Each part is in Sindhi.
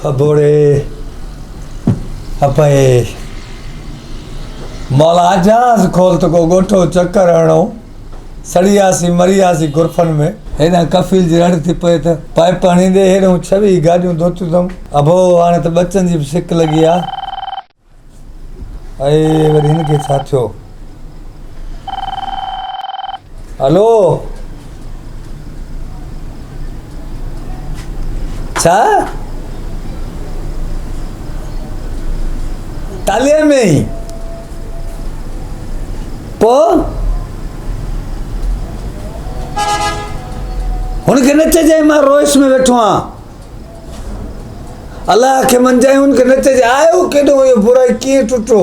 ابوڙي اپئي مولا جهاز کول ته ڪو ڳوٺو چڪر هڻو سڙياسين مرياسين غرفن ۾. هيڏانهن ڪفيل جي رڙ ٿي پئي ته پائپ هڻي ڏي هيڏانهن ڇويهه گاڏيون ڌوتيون اٿم. ابو هاڻي ته ٻچن جي به سڪ لڳي آ. اي وري هن کي ڇا ٿيو؟ هلو ڇا تاليء ۾ ئي پوء هن کي نه چئجانء مان روئس ۾ ويٺو آهيان الله کي منجانء هن کي نه چئجانء آيو ڪيڏو اهو برائي ڪيئن ٽٽو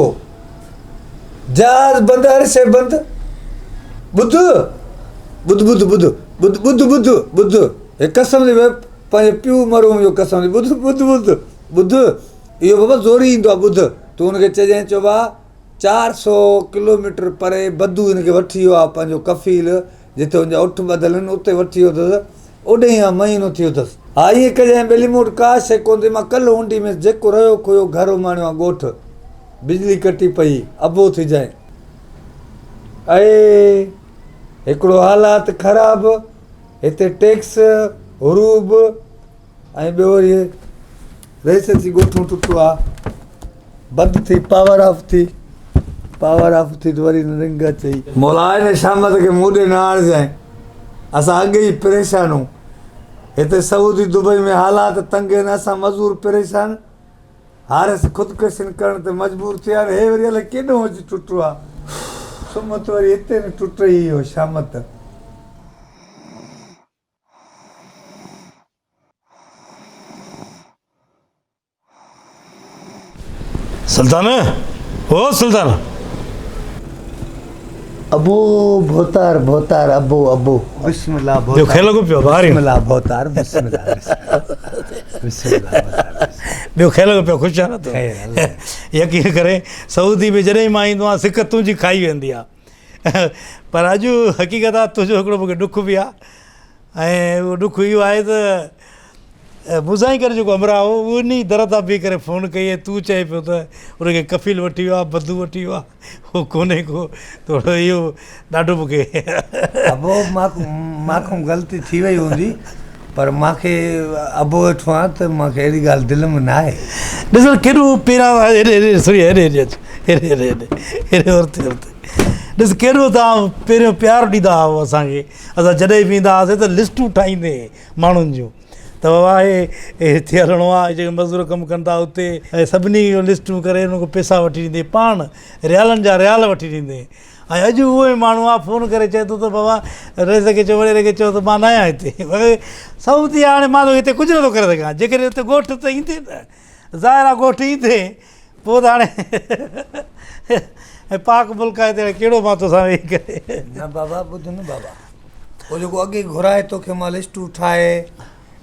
جهاز بند هر شيء بند ٻڌ ٻڌ ٻڌ ٻڌ ٻڌ ٻڌ ٻڌ ٻڌ هي قسم the پنهنجي پيء مرحوم جو قسم the ٻڌ ٻڌ ٻڌ ٻڌ اهو بابا زوري ايندو آهي ٻڌ تون هن کي چئجانء چئو با چار سو ڪلوميٽر پري بدو هن کي وٺي ويو آهي پنهنجو ڪفيل جتي هن جا اٺ ٻڌل آهن اتي وٺي ويو اٿس اوڏي ئي مهينو ٿي ويو اٿس. ها ائين ڪجانء ٻيلي مون وٽ ڪا شيء ڪونه اٿئي مان ڪلهه هونڊي ۾ جيڪو رهيو کهيو گهر اماڻيو آهي ڳوٺ بجلي ڪٽي پئي ابو ٿجانء. اي هڪڙو حالات خراب هتي ٽيڪس هروب ۽ ٻيو وري رئيس اچي ڳوٺون ٽٽو آ بند ٿي پاور آف ٿي پاور آف ٿي ته وري رنگ اچي. مولا ان شامت کي مون ڏي نه آڻجانء اسان اڳ ئي پريشان هون هتي سعودي دبئي ۾ حالات تنگ آهن اسان مزور پريشان حارث خودڪشين ڪرڻ تي مجبور ٿيا آهن هي وري الائي ڪيڏو اچي ٽٽو آ سمهه ته وري هتي نه ٽٽئي اهو شامت. سلطان او سلطان. ابو ڀوتار ڀوتار ابو ابو بسم الله ڀوتار ٻيو خير لڳو پيو ٻاهر بسم الله ڀوتار بسم الله بسم الله ٻيو خير لڳو پيو خوش آ نه تو يقين ڪري سعودي ۾ جڏهن مان ايندو آهيان سڪ تنهنجي کائي ويندي آ پر اڄ حقيقت آ تنهنجو هڪڙو مونکي ڏک به آ ۽ اهو ڏک اهو آهي ته مون سان ئي گڏ جيڪو همراهه هو اهو انهي در تان بيهي ڪري فون ڪئي ۽ تون چئين پيو ته ان کي ڪفيل وٺي ويو آهي بدو وٺي ويو آهي اهو ڪونهي ڪو ٿورو اهو ڏاڍو مون کي. ابو مان کان غلطي ٿي وئي هوندي پر مان کي ابو ويٺو آهيان ته مان کي اهڙي ڳالهه دل ۾ نه آهي. ڏس ڪيڏو پيرا هيڏي هيڏي سوري هيڏي هيڏي اچ هيڏي هيڏي هيڏي هيڏي اورتي اورتي ڏس ڪيڏو توهان پهريون پيار ڏيندا هئا اسان کي اسان جڏهن به ايندا هئاسين ته لسٽون ٺاهيندي ماڻهن جون ته بابا هي هتي هلڻو آهي جيڪي مزدور ڪم ڪن ٿا اتي ۽ سڀني جون لسٽون ڪري انهن کان پئسا وٺي ڏيندي پاڻ ريالن جا ريال وٺي ڏيندي ۽ اڄ اهو ئي ماڻهو آهي فون ڪري چئي ٿو ته بابا رئيس کي چئو وڏيري کي چئو ته مان نه آهيان هتي سعودي هاڻي مان هتي ڪجهه نٿو ڪري سگهان جيڪڏهن هتي ڳوٺ ته ايندي نه ظاهر آهي ڳوٺ ايندي پوء ته هاڻي پاڪ ملڪ آهي ته ڪهڙو مان توسان ويهي ڪري. نه بابا ٻڌ نه بابا اهو جيڪو اڳي گهرائي توکي مان لسٽون ٺاهي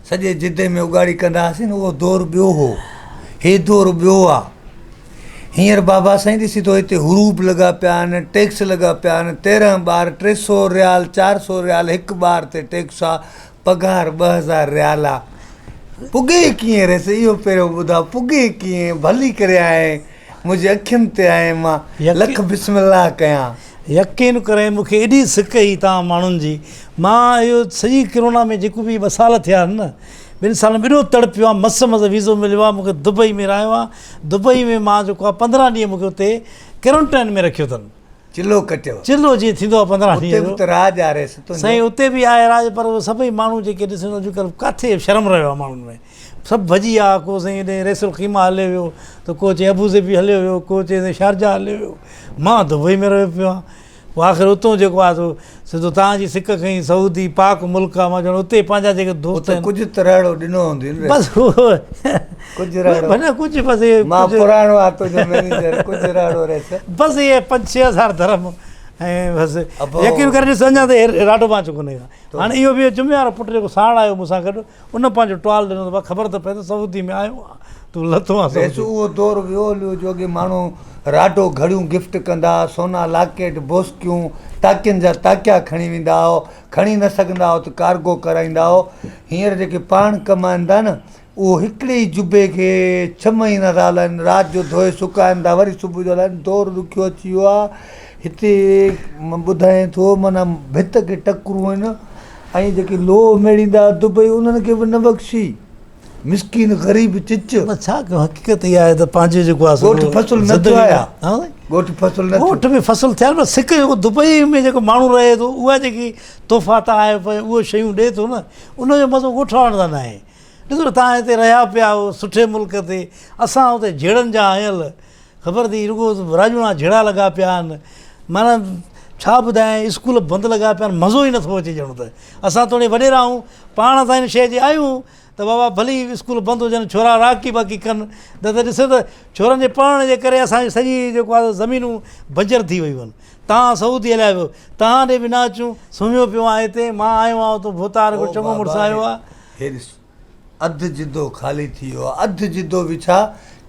سڄي جدي ۾ اڳاڙي ڪندا هئاسين نه اهو دور ٻيو هو هي دور ٻيو آ هينئر بابا سائين ڏسي ٿو هتي حروب لڳا پيا آهن ٽيڪس لڳا پيا آهن تيرهن ٻار ٽي سو ريال چار سو ريال هڪ ٻار تي ٽيڪس آ پگهار 2000 ريال آ. پڳي ڪيئن ريس اهو پهريون ٻڌاء پڳي ڪيئن ڀلي ڪري آئين منهنجي اکين تي آئين مان لک بسم الله ڪيان. يقين ڪرين مون کي ايڏي سڪ هئي توهان ماڻهن جي مان اهو سڄي ڪرونا ۾ جيڪو به ٻه سال ٿيا آهن نه ٻن سالن ۾ ايڏو تڙپيو آهيان مس مس ويزو مليو آهي مون کي دبئي ۾ رهايو آهي دبئي ۾ مان جيڪو آهي پندرهن ڏينهن مون کي اتي ڪرنٽائن ۾ رکيو اٿن. چلو ڪٽيو. چلو جيئن ٿيندو آهي 15 اتي ڏينهن به جو. ته راڄ آ ريس تنهنجو. سائين اتي به آهي راڄ پر اهي سڀئي ماڻهو جيڪي ڏسن اڄ ڪلهه ڪاٿي شرم رهيو آهي ماڻهن ۾ سڀ ڀڄي ويا ڪو سائين هيڏي ريس الخيمه هليو ويو ته ڪو چئي ابوظهبي هليو ويو ڪو چئي سائين شارجه هليو ويو مان دبئي ۾ رهيو پيو آهيان پوء آخر اتون جيڪو آهي سو سڌو تان جي سڪ کنئي سعودي پاڪ ملڪ آهي مان چوڻ اتي پنهنجا جيڪي دوست اتي آهن ڪجهه ته رهڙو ڏنو هوندين ريس. بس ڪجهه رهڙو. نه ڪجهه بس اهي مان پراڻو آ تنهنجو مئنيجر ڪجهه رهڙو ريس. بس اهي پنج ڇهه هزار درهم ۽ بس يقين ڪري ڏس اڃا ته راڊو پانچ ڪونهي ڪا هاڻي اهو به جمعي وارو پٽ جيڪو ساڻ آيو مون سان گڏ ان پنهنجو ٽوال ڏنو ته خبر ته پئي ته سعودي ۾ آيو آ تون لٿو آ ريس اهو دور ويو هليو جو اڳي ماڻهو راڊو گهڙيون گفٽ ڪندا سونا لاڪيٽ بوسڪيون تاڪين جا تاڪيا کڻي ويندا هئا کڻي نه سگهندا هئا ته ڪارگو ڪرائيندا هئا هينئر جيڪي پاڻ ڪمائن ٿا نه اهو هڪڙي ئي جبي کي ڇهه مهينا ٿا هلائن، رات جو ڌوئي سڪائن ٿا وري صبح جو هلائن، دور ڏکيو اچي ويو آهي. هتي مان ٻڌايان ٿو معنيٰ ڀت کي ٽڪرون آهن ۽ جيڪي لوهه ميڙيندا دبئي انهن کي به نه بخشي. مسڪين غريب چچ. پر ڇا ڪيون حقيقت اها آهي ته پنهنجو جيڪو آهي ڳوٺ فصل نه ٿيو آهي ڳوٺ فصل نه ٿيو. ڳوٺ ۾ فصل ٿيا پر سڪ جيڪو دبئي ۾ جيڪو ماڻهو رهي ٿو اها جيڪي تحفا تحائف ۽ اهي شيون ڏئي ٿو نه ان جو مزو ڳوٺ وارن سان ناهي. ڏسو نه توهان هتي رهيا پيا آهيو سٺي ملڪ تي اسان اتي جهيڙن جا هنيل خبر اٿئي رڳو راڄوڻا جهيڙا لڳا پيا آهن معنيٰ ڇا ٻڌايان اسڪول بند لڳا پيا آهن مزو ئي نٿو اچي ڄڻ ته اسان توڙي وڏيرا آهيون پاڻ اسان ان شيء جي آهيون ته بابا ڀلي اسڪول بند هجن ڇورا راڪي باڪي ڪن نه ته ڏسو ته ڇورن جي پڙهڻ جي ڪري اسان جي سڄي جيڪو آهي زمينون بنجر ٿي ويون آهن تان سعودي هليا ويو تان ڏي به نه اچون سمهيو پيو آهيان هتي مان آيو آهيان تون ڀوتار هڪڙو چڱو مڙس آيو آهي. هي ڏس اڌ جدو خالي ٿي ويو آهي اڌ جدو به ڇا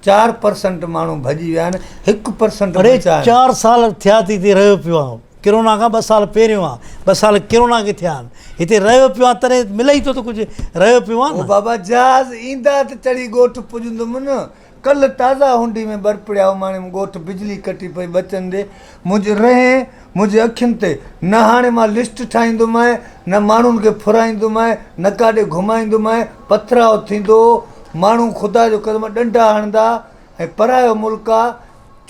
4% ماڻهو ڀڄي ويا آهن 1% اڙي بچا آهن. چار سال ٿيا ته هتي رهيو پيو آهيان ڪرونا کان ٻه سال پهريون آهيان ٻه سال ڪرونا کي ٿيا آهن هتي رهيو پيو آهيان تڏهن ملئي ٿو ته ڪجهه رهيو پيو آهيان او نه. بابا جهاز ايندا ته چڙهي ڳوٺ پڄندم نه ڪلهه تازا هنڊي ۾ ٻرپڙيا اماڻيم ڳوٺ بجلي ڪٽي پئي ٻچن ڏي منهنجي رهين منهنجي اکين تي نه هاڻي مان لسٽ ٺاهيندومانء نه ماڻهن کي ڦرائيندومانء نه ڪاڏي گهمائيندومانء پٿراء ٿيندو ماڻهو خدا جو قسم ڏنڊا هڻندا ۽ پرايو ملڪ آ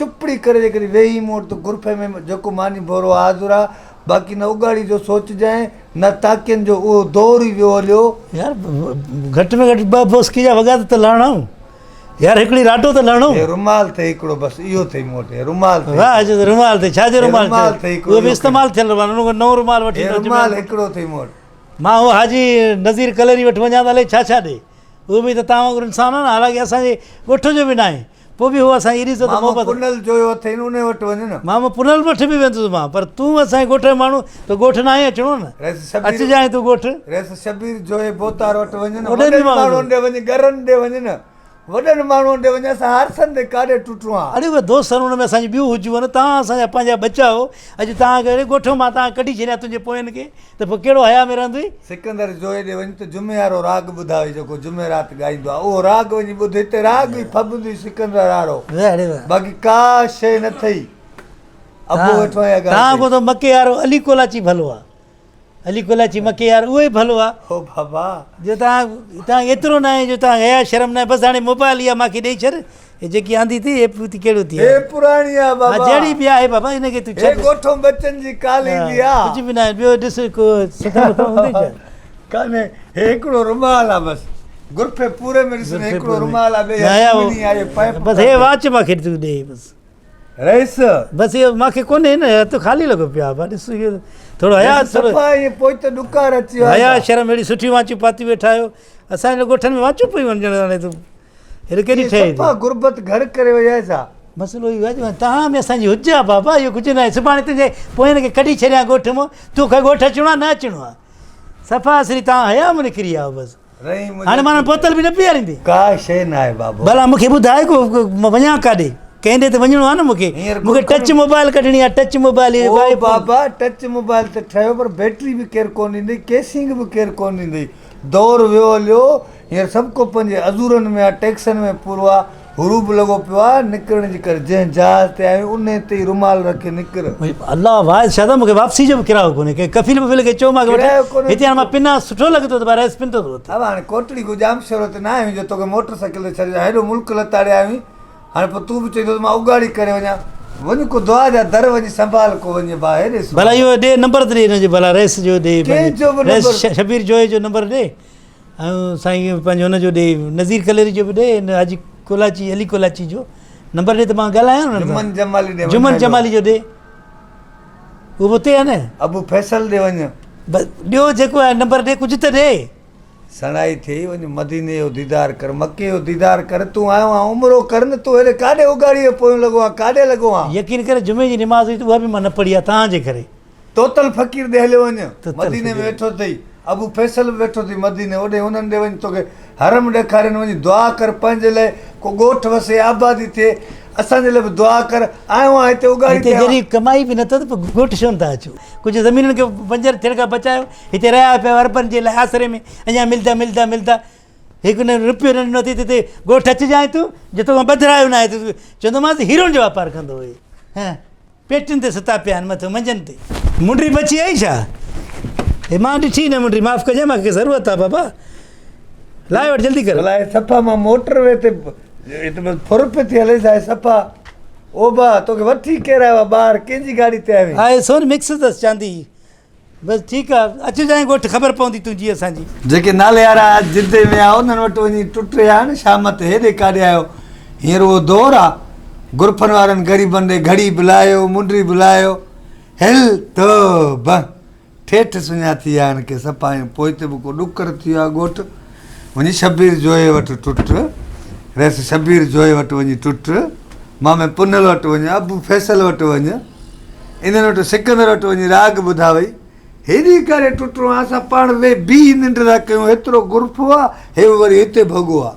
چپڙي ڪري جيڪڏهن ويهي مون وٽ ته غرفي ۾ جيڪو ماني ڀورو آ حاضر آ باقي نه اگهاڙي جو سوچجانء نه تاڪين جو اهو دور ئي ويو هليو. يار گهٽ ۾ گهٽ ٻه بوسڪي جا وڳا ته لهڻا. يار هڪڙي راٽو ته لهڻو. هي رومال ٿئي هڪڙو بس اهو ٿئي مون وٽ هي رومال ٿئي. واهه جو رومال ٿئي ڇا جو رومال ٿئي اهو به استعمال ٿيل رومال ان کان نئون رومال وٺي هي رومال هڪڙو ٿئي مون وٽ. مان اهو حاجي نذير ڪليري وٽ وڃان ته الائي ڇا ڇا ڏي اهو به ته توهان وانگر انسان آهي نه حالانڪه اسان جي ڳوٺ جو به ناهي پوء به هو اسان جي ايڏي عزت محبت. مامو پنهل جويو اٿئي نه انهي وٽ وڃ نه. مامو پنهل وٽ به ويندس مان پر تون اسان جي ڳوٺ جو ماڻهو تو ڳوٺ ناهي اچڻو نه اچجانء تون ڳوٺ. رئيس شبير جويي بوتار وٽ وڃ نه وڏن ماڻهن ڏي وڃ ڳرن ڏي وڃ نه وڏن ماڻهن ڏي وڃ اسان حارثن ڏي ڪاڏي ٽٽون ها. اڙي اهي دوست آهن ان ۾ اسان جون ٻيون هجون آهن توهان اسان جا پنهنجا ٻچا آهيو اڄ توهان کي اهڙي ڳوٺ مان توهان ڪڍي ڇڏيان تنهنجي پوين کي ته پوء ڪهڙو حياء ۾ رهندين. سڪندر جويي ڏي وڃ ته جمعي وارو راڳ ٻڌاوي جيڪو جمعي رات ڳائيندو آهي اهو راڳ وڃي ٻڌ هتي راڳ ئي ڦٻندوئي سڪندر وارو باقي ڪا شيء نه ٿئي ابو ويٺو آهي اڳاڙي تي. توهان کان ته مڪي وارو علي ڪولاچي ڀلو آهي. علي ڪولاچي مڪي يار اهو ئي ڀلو آ. او بابا. جو توهان توهان کي ايترو ناهي جو توهان کي حيا شرم ناهي بس هاڻي موبائل اها مانکي ڏئي ڇڏ هي جيڪي آندي ٿي هي پوتي ڪهڙو ٿي هي پراڻي آ بابا. ها جهڙي به آهي بابا ان کي تون ڇڏ. هي ڳوٺون ٻچن جي ڪال ايندي آ. ڪجهه به ناهي ٻيو ڏس ڪو سٿڻ وٿڻ هوندي ڇا. ڪانهي هي هڪڙو رومال آ بس غرفي پوري ۾ ڏس نه هڪڙو رومال آ ٻي چمني آ پائپ بس هي واچ مانکي تون ڏي بس. رئيس! بس اهو مان کي ڪونهي نه هٿ خالي لڳو پيو آهي ڏس اهو ٿورو حيا ٿورو صفا ائين پوء ته ڏڪار اچي ويو حيا شرم اهڙي سٺيون وانچون پاتيون ويٺا آهيو اسان جي ڳوٺن ۾ وانچون پيون وڃن هاڻي ته هيڏي ڪيڏي ٺهي صفا غربت گهر ڪري وئي آهي ڇا؟ مسئلو اهو آهي جو توهان ۾ اسان جي حج آهي بابا اهو ڪجهه ناهي سڀاڻي تنهنجي پوين کي ڪڍي ڇڏيان ڳوٺ مان توکي ڳوٺ اچڻو آهي نه اچڻو آهي صفا اصلي توهان حيا مان نڪري آيو بس هاڻي معنيٰ بوتل به نه پياريندي. ڪا شيء ناهي بابو. ڀلا مون کي ٻڌاء ڪو وڃان ڪاڏي؟ ڪنهن ڏي ته وڃڻو آهي نه مون کي. مون کي ٽچ موبائل ڪڍڻي آهي ٽچ موبائل. او بابا ٽچ موبائل ته ٺهيو پر بيٽري به ڪير ڪونه ڏيندئي ڪيسنگ به ڪير ڪونه ڏيندئي. دور ويو هليو هينئر سڀ ڪو پنهنجي ازورن ۾ آهي ٽيڪسن ۾ پورو آهي. هروب لڳو پيو آ، نڪرڻ جي ڪر، جنهن جهاز تي آيو انهي تي ئي رومال رکي نڪر. الله واحد شاهده مون کي واپسي جو به ڪرايو ڪونهي، ڪنهن ڪفيل وفيل کي چئو مان کي وٺي هتي هاڻي مان پنا سٺو لڳندو ته مان رئيس پنتو ٿو وتان. ابا هاڻي ڪوٽڙي کان ڄامشورو ته نه آيو آهين جو توکي موٽر سائيڪل تي ڇڏي ڏيان، هيڏو ملڪ لتاڙي آيو آهين، هاڻي پوء تون به چئين ٿو ته مان اگهاڙي ڪري وڃان، وڃ ڪو دعا جا در وڃي سنڀال ڪو وڃي ڀاء هيڏي سو. ڀلا اهو ڏي نمبر ته ڏي هن جو ڀلا رئيس جو ڏي ڪنهن جو به رئيس نمبر. شبير جويي جو نمبر ڏي. ۽ سائين پنهنجو هن جو ڏي نذير ڪليري جو به ڏي هن حاجي ڪولاچي علي ڪولاچي جو نمبر ڏي ته مان ڳالهايان نه جمن جمالي ڏي جمن جمالي جو ڏي اهو به اتي آهي نه ابو فيصل ڏي وڃ بس ڏيو جيڪو آهي نمبر ڏي ڪجهه ته ڏي سڻائي ٿئي وڃ مديني جو ديدار ڪر مڪي جو ديدار ڪر تون آيو آهين عمرو ڪر نه تون هيڏي ڪاڏي اگهاڙي جو پويون لڳو آهين ڪاڏي لڳو آهين يقين ڪر جمعي جي نماز هئي ته اها به مان نه پڙهي آهي توهان جي ڪري توتل فقير ڏي هليو وڃ، مديني ۾ ويٺو اٿئي، ابو فيصل به ويٺو اٿئي مديني، اوڏي انهن ڏي وڃ، توکي حرم ڏيکارين، وڃي دعا ڪر پنهنجي لئه، ڪو ڳوٺ وسي، آبادي ٿئي، اسان جي لئه به دعا ڪر، آيو آهيان هتي اگهاڙي هتي ٿي آيو ذري ڪمائي به نه اٿو ته پوء ڳوٺ ڇو نه ٿا اچو؟ ڪجهه زمينن کي بنجر ٿيڻ کان بچايو، هتي رهيا پيا آهيو اربن جي لاء آسري ۾، اڃا ملدا ملدا ملدا. هڪ نه رپيو نه ڏنو اٿئي ته هتي ڳوٺ اچجانء تون جي توکان ٻڌرايو ناهي ته چوندومانس هيرن جو واپار ڪندو هئي هه پيٽين تي ستا پيا آهن مٿو منجن تي. منڊي بچي آئي ڇا؟ هي مان ڏٺي نه منڊي معاف ڪجانء مان کي ضرورت آ بابا لاهي وٺ جلدي ڪر. ڀلا هي صفا مان موٽر وي تي هت بس ڦر پئي ٿي هلي سا صفا او با توکي وٺي ڪير آيو آ ٻاهر ڪنهن جي گاڏي تي آيو آهين. آهي سون مڪس اٿس چاندي بس ٺيڪ آ اچجانء ڳوٺ خبر پوندي تنهنجي اسان جي. جيڪي نالي وارا جتي ويا انهن وٽ وڃي ٽٽي آ نه شامت هيڏي ڪاڏي آيو هينئر اهو دور آ گرفن وارن غريبن ڏي گهڙي به لاهيو منڊي به لاهيو هل توبه ٺيٺ سڃا ٿي ويا آهن ڪي صفا ۽ پوئتي به ڪو ڏڪر ٿي ويو آ ڳوٺ وڃي شبير جويي وٽ ٽٽ ريس شبير جويي وٽ وڃي ٽٽ مامي پنهل وٽ وڃ ابو فيصل وٽ وڃ انهن وٽ سڪندر وٽ وڃي راڳ ٻڌا وئي. هيڏي ڪري ٽٽو آ اسان پاڻ ويهي بيهي ننڊ ٿا ڪيون هيترو غرفو آ هي وري هتي ڀڳو آ.